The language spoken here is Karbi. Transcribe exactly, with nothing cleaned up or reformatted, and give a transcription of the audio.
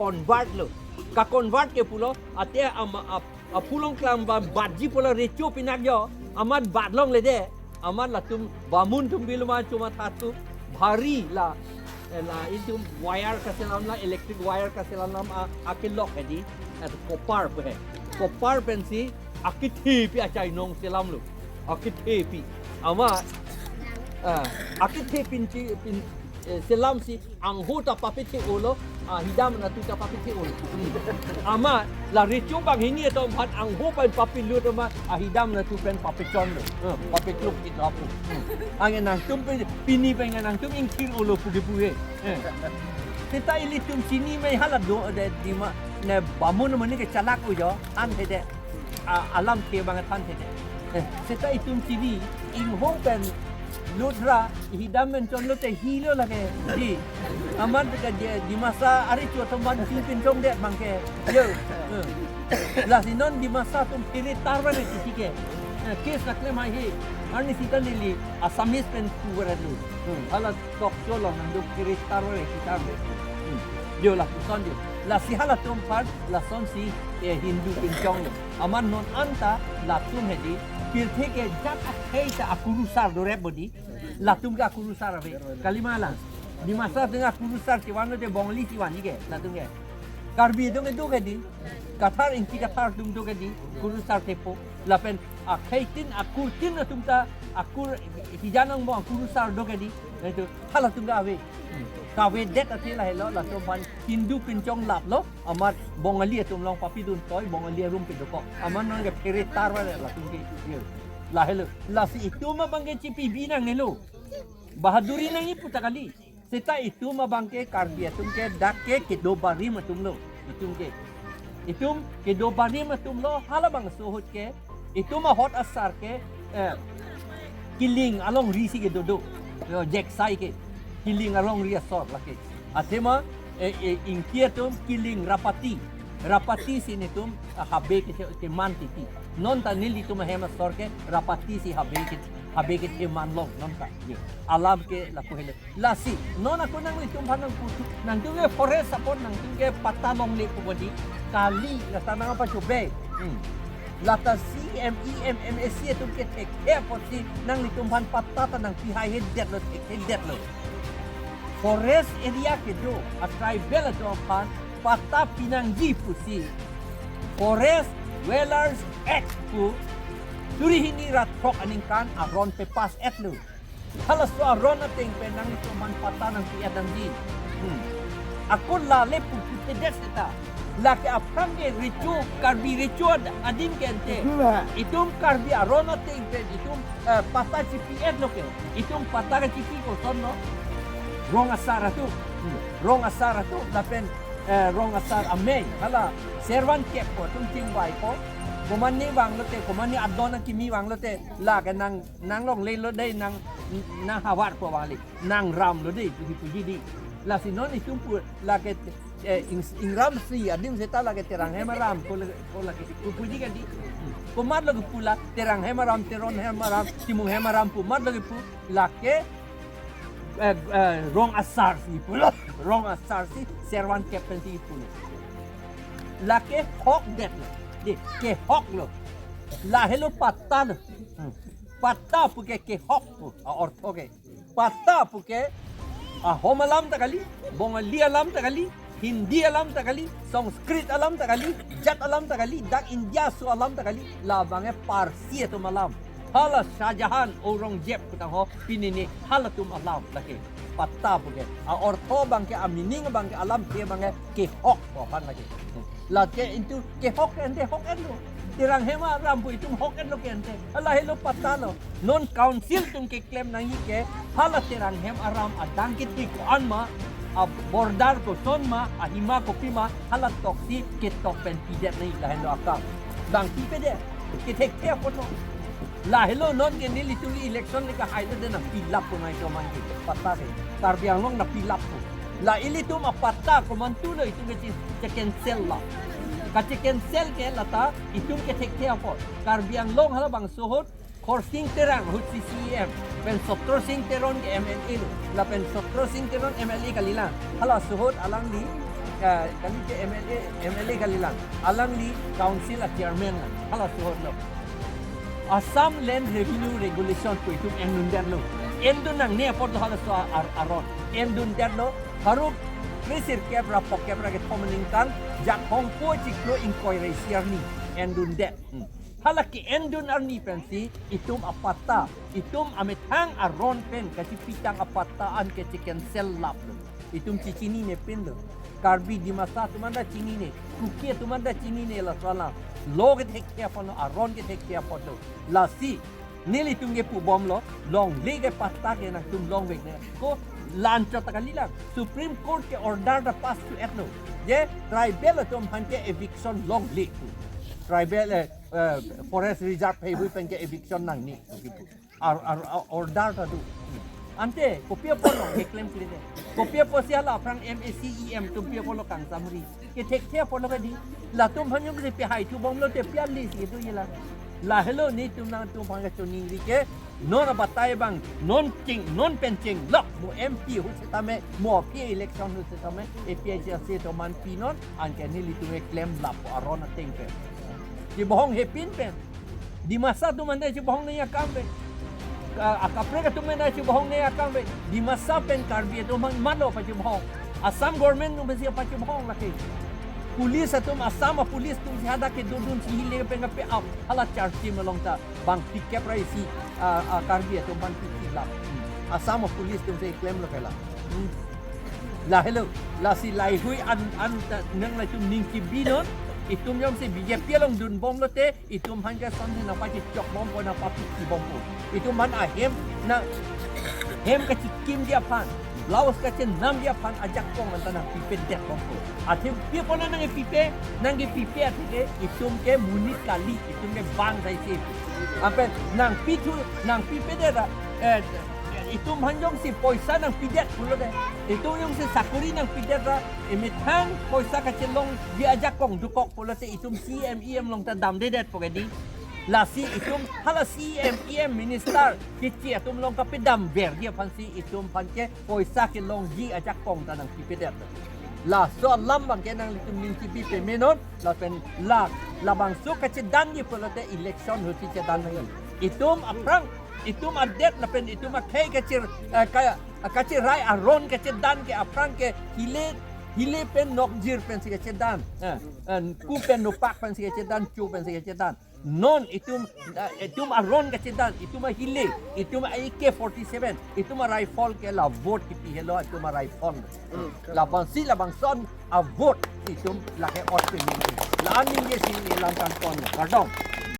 convert lo. Ka convert ke pulo, ate ama ap apulong klam ba batji pulo recho pinak jo, amat bat longle de, amat latum bamun atum biluma chuma thatu, bhari la, eh, la itum wire kaselam la, electric wire kaselam lam a, akelok hedi, at copper pu he. Copper pensi, akithe pi achai nong selam lo. Akithe pi. Ama, ah, akithe pin chi, pin, eh, selam si, angho ta papithe olo, ahidam natu ta papithe olo. Hmm. Ama, la recho banghini atum aphan angho pen papilut ama, ahidam natu pen papichon lo. Hmm, papikluk kita pu. Hmm. Ange nangtum pen, pini pen nangtum ingthir olo puke pu he. Hmm. Seta ilitum chini me hala do, de, dima, ne bamun mani ke chalak ujo, an he de. A, alam ke bang than the. Eh, seta itum chini, inghong pen, lut ra, hidam pen chon lote hilo lake, di. Amat ke di, Dimasa ari chu atum ban chu pen chong det bang ke. Yo. Eh. Lasi non Dimasa atum phere tarva ne titi ke. Eh, case naklem hai he. Arni sita neli, Assamese pen tu varat lu. Hmm. Hala talk show along nangduk phere tarva ne kita. Hmm. Yo lapuson yo. Lasi halatum aphan, lasonsi, eh, Hindu pen chong lo. Amat non anta latum hedi, pirthe ke jat akhei ta akurusar dorep bodi, latum ke akurusar ave. Kalima la. Dimasa atum akurusar chivan lo de Bongali chivan ni ke, latum ke. Karbi atum ke do ke di, Kathar Ingti Kathar atum do ke di, kurusar thepo. Lapen akhei tin akur tin atum ta akur hijan angbong akurusar do ke di. Naitu halatum ke ave. Kave det athe lahelo, latum aphan Hindu pen chong lap lo, amat Bongali atum along papidun toi, Bongali arum pidoko. Amat non ke phere tarva le latum ke, ye. Lahelo, lasi itum abang ke chipi bi nangnelo. Bahaduri nangji puta kali. Seta itum abang ke Karbi atum ke dak ke kedo barim atum lo. Itum ke. Itum kedo barim atum lo, halabangso ahut ke. Itum ahot asar ke, eh, Kiling alongri si kedo do. Yo, Jeksai ke. Kiling alongri asor lake. Athema, eh, eh, Ingti atum Kiling Rapati. Rapati si netum, ah, habe ke, keman titi. Non ta nelitum ahem asor ke Rapati si habe ke, habe ketheman long non ta. Ye. Alam ke lapu hele. Lasi, non ako nanglitum aphan nangpu thu, nangtum ke forest apot nangtum ke patta longle pu bodi, kali, lata nang apa chobe. Hmm. Lata C M, E M, M A C atum ke thekthe apotsi nanglitum aphan patta ta nangpi haihedet lo, thekthedet lo. Forest area kedo, a tribal atum aphan patta pinangji pusi Forest Dwellers Act pu suri hini ra throk aningkan aron papass-et lo. Halaso aron ateng pen nanglitum aphan patta nangpi-et nangji. Hmm. Ako lale pu puthedet seta. Lake aphrang ke recho, Karbi recho ad-, adim ke ante. Itulah. Itum Karbi aron ateng pen itum, eh, patta chipi-et lo ke. Itum patta kachipi koson lo. Rong asar atum. Hmm. Rong asar atum lapen, eh, rong asar amei. Hala servant kep ko atum chingvai ko. Komatne vang lote, komatne adon akimi vang lote. Lake nang, nang longle lo dei, nang, nang havar ko vangli. Nang ram lo dei, puji puji di. Lasi non itum pu, lake, eh, ing, ingram si, adim seta lake Terang hem aram, ko lake, ko lake, pu puji kan di. Komat lo kepu la, Terang hem aram, Teron hem aram, Timung hem aram, komat lo kepu, lake, eh, eh, rong asar si pulo, rong asar si, servant kep pensi pulo. Lake hokdet lo, di, kehok lo. Lahelo patta lo. Hmm. Patta puke kehok pu, a ortho ke. Patta puke, ahom alam ta kali, Bongali alam ta kali, Hindi alam ta kali, Sanskrit alam ta kali, jat alam ta kali, dak India aso alam ta kali, labang ke Parsi atum alam. Hala Shah Jahan, Aurangzeb putang ho, pinini halatum alam lake. Patta puke. A ortho abang ke, a meaning abang ke, alamthe abang ke, kehok ko aphan lake. Lake itum kehok ente hok-et lo. Terang hem aram pu itum hok-et lo ke ente. Lahelo patta lo. Non council atum keklem nangji ke hala Terang hem aram adang kiti ko-an ma, a border koson ma, ahima kopi ma, hala toksi ketok pen pidet nangji, lahelo akam. Bang pipedet, kethekthe apot lo. Lahelo non ke nelitum election le kahai lo de nangpilap ko nai ko man ke patta ke. Karbi Anglong nangpilap ko. La ilitum apatta komantu lo itum ke che-, che-cancel la. Kache-cancel ke lata itum kethekthe apot. Karbi Anglong halabangso ahut Khorsing Terang ahut C C E M. Pen Sotro Sing Teron ke M L A lo. Lapen Sotro Sing Teron M L A kali la. Halaso ahut alangli eh, kali ke M L A, M L A kalilang. Alangli council a chairman lang. Halaso ahut lo. Assam Land Revenue Regulation pu itum endundetlo. Endun nangne apot lo halaso a-, ar-, aron. Endundetlo. Pharo kresirkep ra phongokep ra kethom aningkan, Jakhong po chiklo ingkoi ra isi arni. Endundet. Hmm. Hala ke-endun arni pensi itum apatta, itum amethang aron pen kachipitang apatta an kache-cancel laplo. Itum chechinine pinlo. Karbi Dimasa atum anta chinine, Kuki atum anta chinine laso alam. Law kethekthe apotlo, aron kethekthe apotlo. Lasi nelitum kepubomlo, longle ke patta ke nangtum longvekne. Ko la-anchot ta kalilang. Supreme Court ke order ta pass thu-etlo. Je tribal atum aphan ke eviction longle thu. Tribal, eh, eh, forest reserve heihui pen ke eviction nangne. Ar, ar, ar, order ta do. Ante, kopi apotlo, keklem klem. Kopi apotsi hala aphrang M A C, E M atum pi apotlo kangsamri. Kethekthe apotlo kadi. Latum aphan jongsi pehai thubomlote pi alesi do yela. Lahelo nelitum nangtum aphan kachiningri ke. Non abatai abang, non ching, non pen chinglok. Mo M P ahut setame, mo aphi election ahut setame, A P H L C atum aphan pinon, anke nelitum keklem lapu aron ateng pen. Chibohong hepin pen. Dimasa atum anta chibohong nangji akam pen. Ka-, akaprek atum anta chibohong nangji akam pen. Dimasa pen Karbi atum aphan malo pachibohong. Assam government atum pensi pachibohong lake. Police atum, Assam a-police atumsi hadak kedodunsi hile pen kape-ap. Hala chartim along ta bang phlikep ra isi, ah, ah, Karbi atum aphan phlikep lap. Hmm. Assam a-police atumsi klemlo kela. Hmm. Lahelo, lasi laheihui an, an ta nanglitum ning kebinon, itum jongsi B J P along dunbomlote, itum aphan ke sonsi nangpachechokbompo, nangpapikibompo. Itum aphan ahem, na, hem kachekimji aphan, blouse kachenamji aphan ajakong anta nangpipedetbompo. Athe pi apotlo nangkepipe, nangkepipe athe ke itum ke monit kali, itum ke bang saisi. Anpen nangpithu, nangpipedet ra, eh, itum aphan jongsi poisa nangpidet pulote, itum jongsi sakori nangpidet ra, emethang poisa kachelongji ajakong dokok pulote itum C M, E M along ta damdedetpo kedi. Lasi itum hala C M, E M, minister keche atum along kapedamverji aphansi itum aphan ke poisa kelongji ajakong ta nangpipedet. Laso alam abang ke nanglitum ning kebi pemenon, lapen la, labangso kachedanji pulote election ahutsi chedan nangji. Itum aphrang, itum adet lapen itum akhei kachir, eh, ka-, kachirai aron kachedan ke aphrang ke hile, hile pen nokjir pensi kachedan. Eh, eh, ku pen nopak pensi kachedan, chu pensi kachedan. Non itum, eh, itum aron kachedan, itum ahile, itum A K forty-seven, itum a-rifle ke la vote kipi helo, itum a-rifle. Hmm. Labangsi labangson a-vote itum lake ot pen. La-an ningje si neli langkan pon. Kardom.